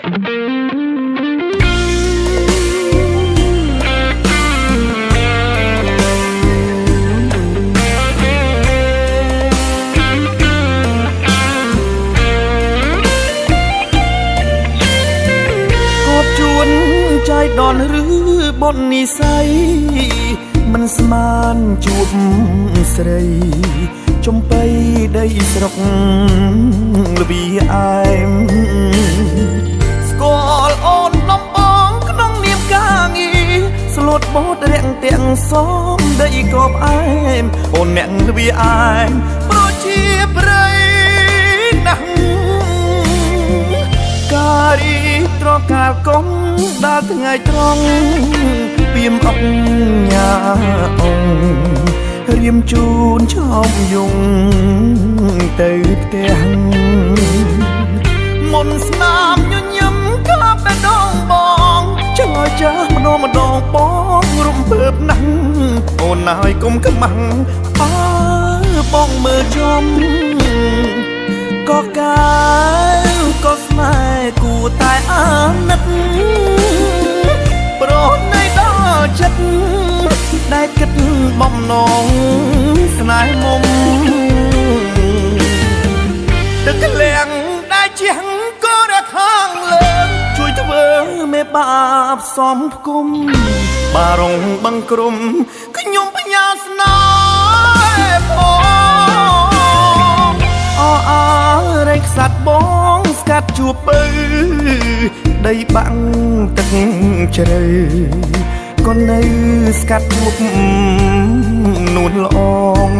គប់ជួនចៃដនឬបុននិស័យមិនស្មានជួបស្រី ចំបៃដីស្រុកលវីអែមស្គាល់អូនដំបងក្នុងនាមការងារស្លូតបូតរាំងទាំងសំដីកបអែមអូនអ្នកលវីអែមប្រជាប្រិយណាស់ការីត្រកាលកុំដល់ថ្ងៃត្រង់ពីមអុកញ៉ាអងរៀមជូនឆោមយងទៅផ្ទះមុនស្នាមញញឹមកាបេះដូងបងឆ្លើយចាស់ម្ដងម្ដងបងរំភើបណាស់អូនហើយគុំខ្មាំងអើបងមើលចំក៏កែវក៏ស្នេហ៍គួរតែអាណិតប្រណីដល់ចិត្តដែលគិតបំណងស្នេហ៍មុំទឹកលៀងដែលជាងក៏រខាងលើជួយធ្វើមេបាបសំផ្គុំបារងបង្ក្រុមខ្ញុំផ្ញើស្នេហ៍ផងអអរែងខ្សាត់បងស្កាត់ជួបពៅដីបាំងទឹកជ្រៅក៏នៅស្កាត់ជួបនួនល្អង